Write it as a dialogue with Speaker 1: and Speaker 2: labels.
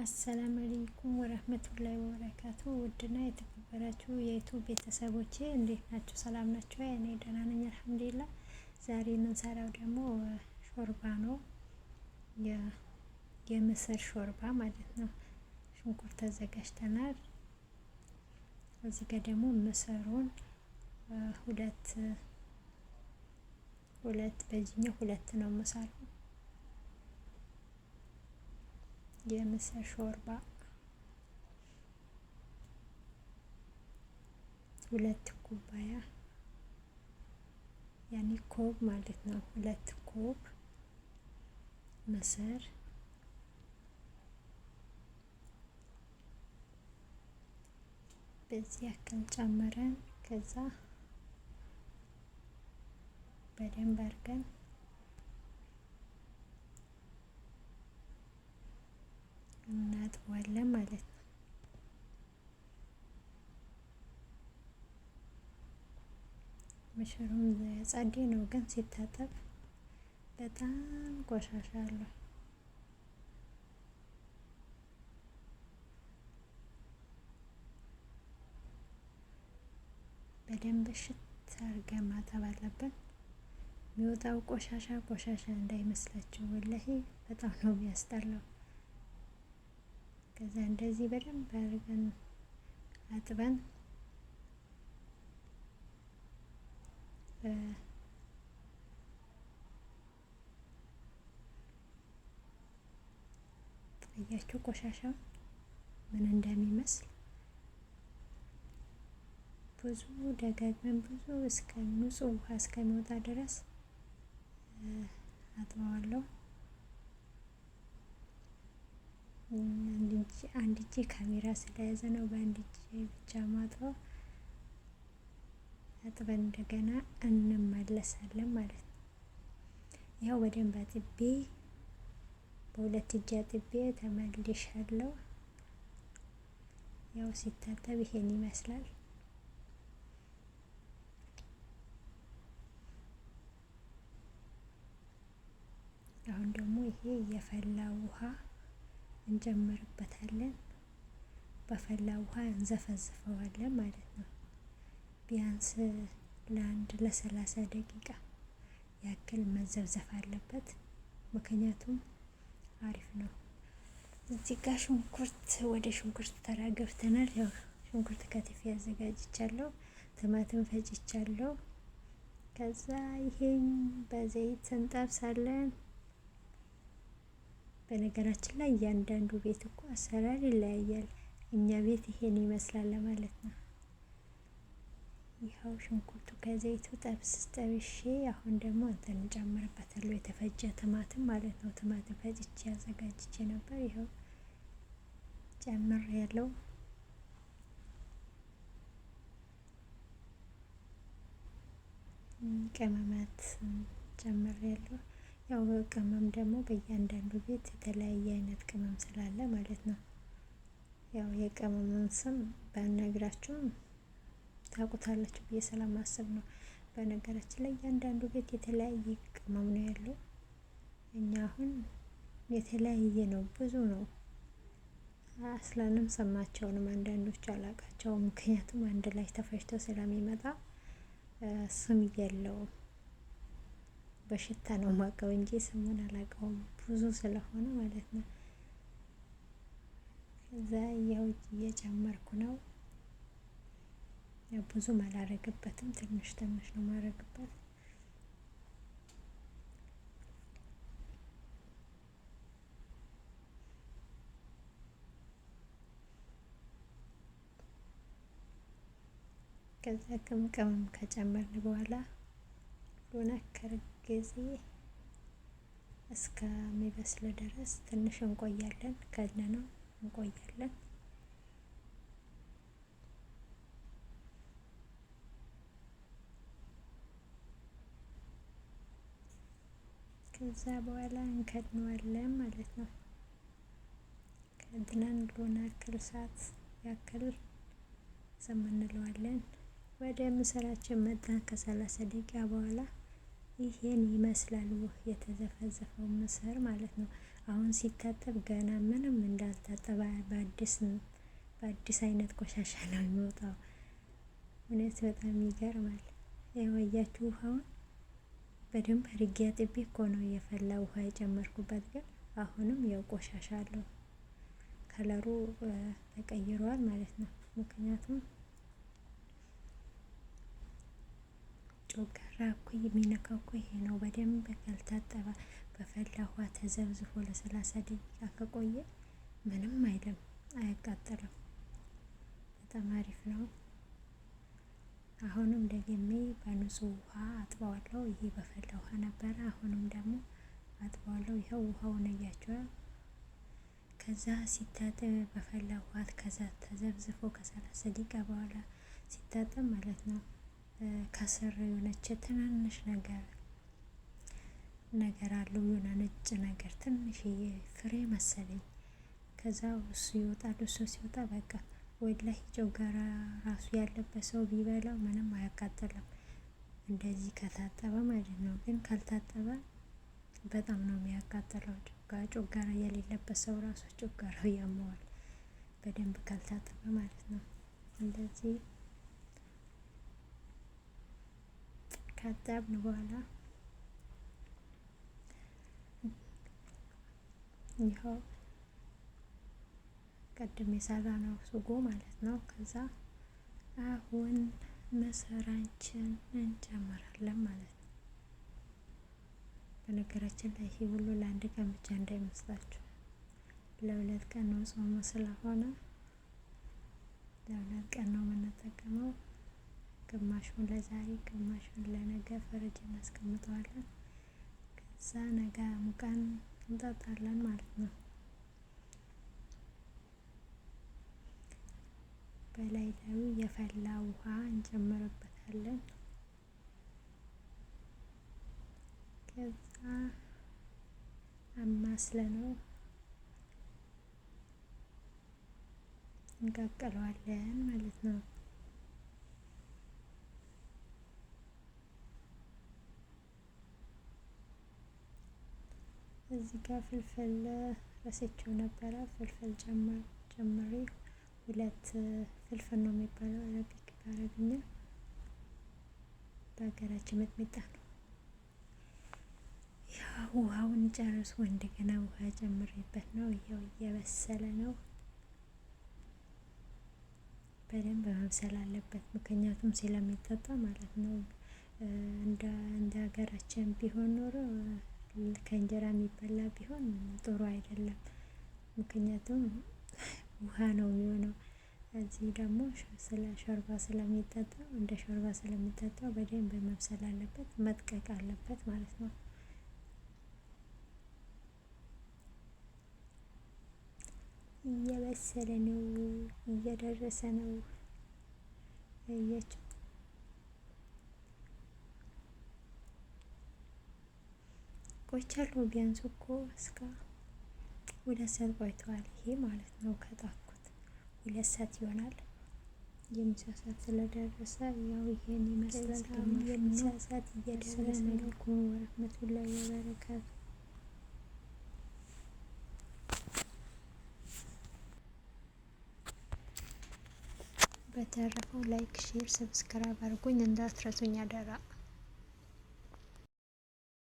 Speaker 1: አሰላም አለይኩም ወረህመቱላሂ ወበረካቱ። ውድና የተከበራችሁ የ YouTube ቤተሰቦቼ እንዴት ናችሁ? ሰላም ናችሁ? እኔ ደህና ነኝ አልሐምዱሊላህ። ዛሬ የምንሰራው ደግሞ ሾርባ ነው፣ የምስር ሾርባ ማለት ነው። ሽንኩርት አዘጋጅተናል። እዚህ ጋር ደግሞ ምስሩን ሁለት ሁለት በዚህኛው ሁለት ነው የምሰራው የምስር ሾርባ 2 ኩባያ ያኔ كوب ማለት ነው። 2 كوب ምስር በዚህ ያክል ጨምረን ከዛ በደንብ አድርገን እናጥበዋለን ማለት ነው። ምስሩም ጸዴ ነው፣ ግን ሲታጠብ በጣም ቆሻሻ አለው። በደንብ እሽት አድርገን ማጠብ አለብን። የሚወጣው ቆሻሻ ቆሻሻ እንዳይመስላችሁ፣ ወላሂ በጣም ነው የሚያስጠላው። ከዛ እንደዚህ በደንብ አድርገን አጥበን አያችሁ ቆሻሻው ምን እንደሚመስል። ብዙ ደጋግመን ብዙ እስከ ንጹህ ውሃ እስከሚወጣ ድረስ አጥበዋለሁ። አንድ እጄ ካሜራ ስለያዘ ነው በአንድ እጄ ብቻ ማጥበው። አጥበን እንደገና እንመለሳለን ማለት ነው። ያው በደንብ አጥቤ በሁለት እጄ አጥቤ ተመልሻለሁ። ያው ሲታጠብ ይሄን ይመስላል። አሁን ደግሞ ይሄ የፈላ ውሃ እንጨምርበታለን። በፈላ ውሃ እንዘፈዝፈዋለን ማለት ነው። ቢያንስ ለአንድ ለ30 ደቂቃ ያክል መዘፍዘፍ አለበት። ምክንያቱም አሪፍ ነው። እዚህ ጋር ሽንኩርት ወደ ሽንኩርት ተራ ገብተናል። ያው ሽንኩርት ከትፌ አዘጋጅቻለሁ። ቲማቲም ፈጭቻለሁ። ከዛ ይሄን በዘይት እንጠብሳለን። በነገራችን ላይ እያንዳንዱ ቤት እኮ አሰራር ይለያያል። እኛ ቤት ይሄን ይመስላል ለማለት ነው። ይኸው ሽንኩርቱ ከዘይቱ ጠብስ ጠብሼ አሁን ደግሞ እንትን እንጨምርበታለሁ የተፈጨ ቲማቲም ማለት ነው። ቲማቲም ፈጭቼ አዘጋጅቼ ነበር። ይኸው ጨምር ያለው ቅመማት ጨምር ያለው። ያው ቅመም ደግሞ በእያንዳንዱ ቤት የተለያየ አይነት ቅመም ስላለ ማለት ነው። ያው የቅመሙን ስም ባልነግራችሁም ታውቁታላችሁ ብዬ ስለማስብ ነው። በነገራችን ላይ እያንዳንዱ ቤት የተለያየ ቅመም ነው ያለው። እኛ አሁን የተለያየ ነው፣ ብዙ ነው። አስላንም ስማቸውንም አንዳንዶቹ አላውቃቸውም። ምክንያቱም አንድ ላይ ተፈጭቶ ስለሚመጣ ስም የለውም። በሽታ ነው ማውቀው እንጂ ስሙን አላውቀውም፣ ብዙ ስለሆነ ማለት ነው። ከዛ ያው እየጨመርኩ ነው። ብዙም አላረግበትም፣ ትንሽ ትንሽ ነው ማረግበት። ከዛ ቅመም ከጨመርን በኋላ ሎነከር ጊዜ እስከሚበስል ድረስ ትንሽ እንቆያለን። ከድነነው እንቆያለን። ከዛ በኋላ እንከድነዋለን ማለት ነው። ከድነን ሎና ያክል ሰዓት ያክል ዝም እንለዋለን። ወደ ምስራችን መጣን ከ30 ደቂቃ በኋላ ይሄን ይመስላል የተዘፈዘፈው ምስር ማለት ነው። አሁን ሲታጠብ ገና ምንም እንዳልታጠበ በአዲስ አይነት ቆሻሻ ነው የሚወጣው። እውነት በጣም ይገርማል። ያው አያችሁ ውሃውን በደንብ አድርጌ አጥቤ እኮ ነው የፈላ ውሃ የጨመርኩበት፣ ግን አሁንም ያው ቆሻሻ አለው። ከለሩ ተቀይሯል ማለት ነው። ምክንያቱም ጮጋራ እኮ የሚነካው እኮ ይሄ ነው። በደንብ ካልታጠበ በፈላ ውሃ ተዘብዝፎ ለ30 ደቂቃ ከቆየ ምንም አይልም፣ አያቃጥልም። በጣም አሪፍ ነው። አሁንም ደግሜ በንጹህ ውሃ አጥበዋለሁ። ይሄ በፈላ ውሃ ነበረ። አሁንም ደግሞ አጥበዋለሁ። ይኸው ውሃውን እያቸዋል። ከዛ ሲታጠብ በፈላ ውሃ ከዛ ተዘብዝፎ ከ30 ደቂቃ በኋላ ሲታጠብ ማለት ነው፣ ከስር የሆነች ትናንሽ ነገር ነገር አለው፣ የሆነ ነጭ ነገር ትንሽዬ ፍሬ መሰለኝ። ከዛ እሱ ይወጣል። እሱ ሲወጣ በቃ ወላሂ ጨጓራ ራሱ ያለበት ሰው ቢበላው ምንም አያቃጥልም። እንደዚህ ከታጠበ ማለት ነው። ግን ካልታጠበ በጣም ነው የሚያቃጥለው። ጨጓራ የሌለበት ሰው ራሱ ጨጓራው ያመዋል። በደንብ ካልታጠበ ማለት ነው። እንደዚህ ካጠብን በኋላ ይኸው ቅድም የሰራነው ሱጎ ማለት ነው። ከዛ አሁን መሰራችን እንጨምራለን ማለት ነው። በነገራችን ላይ ይሄ ሁሉ ለአንድ ቀን ብቻ እንዳይመስላችሁ፣ ለ2 ቀን ነው። ጾሙ ስለሆነ ለ2 ቀን ነው የምንጠቀመው። ግማሹን ለዛሬ ግማሹን ለነገ ፍሪጅ እናስቀምጠዋለን። ከዛ ነገ ሙቀን እንጠጣለን ማለት ነው። በላይ ላዩ የፈላ ውሃ እንጨምርበታለን። ከዛ አማስለነው እንቀቅለዋለን ማለት ነው። እዚህ ጋር ፍልፍል ረስቼው ነበረ። ፍልፍል ጨምሬ ሁለት ፍልፍል ነው የሚባለው አረቢክ በአረብኛ፣ በሀገራችን ሚጥሚጣ ነው። ያው ውሃውን ጨርሶ እንደገና ውሃ ጨምሬበት ነው። ይኸው እየበሰለ ነው። በደንብ መብሰል አለበት፣ ምክንያቱም ስለሚጠጣ ማለት ነው። እንደ ሀገራችን ቢሆን ኖሮ፣ ከእንጀራ የሚበላ ቢሆን ጥሩ አይደለም። ምክንያቱም ውሃ ነው የሚሆነው። እዚህ ደግሞ ስለ ሾርባ ስለሚጠጣው፣ እንደ ሾርባ ስለሚጠጣው በደንብ መብሰል አለበት፣ መጥቀቅ አለበት ማለት ነው። እየበሰለ ነው፣ እየደረሰ ነው። አያችሁ፣ ቆይቻለሁ። ቢያንስ እኮ እስከ 2 ሰዓት ቆይተዋል። ይሄ ማለት ነው ከጣኩት 2 ሰዓት ይሆናል። የምሳ ሰዓት ስለደረሰ ያው ይሄን ይመስላል። የምሳ ሰዓት እየደረሰ ነው። አለይኩም ወረህመቱላሂ ወበረካቱ። በተረፈው like፣ share፣ subscribe አድርጉኝ እንዳትረሱኝ አደራ።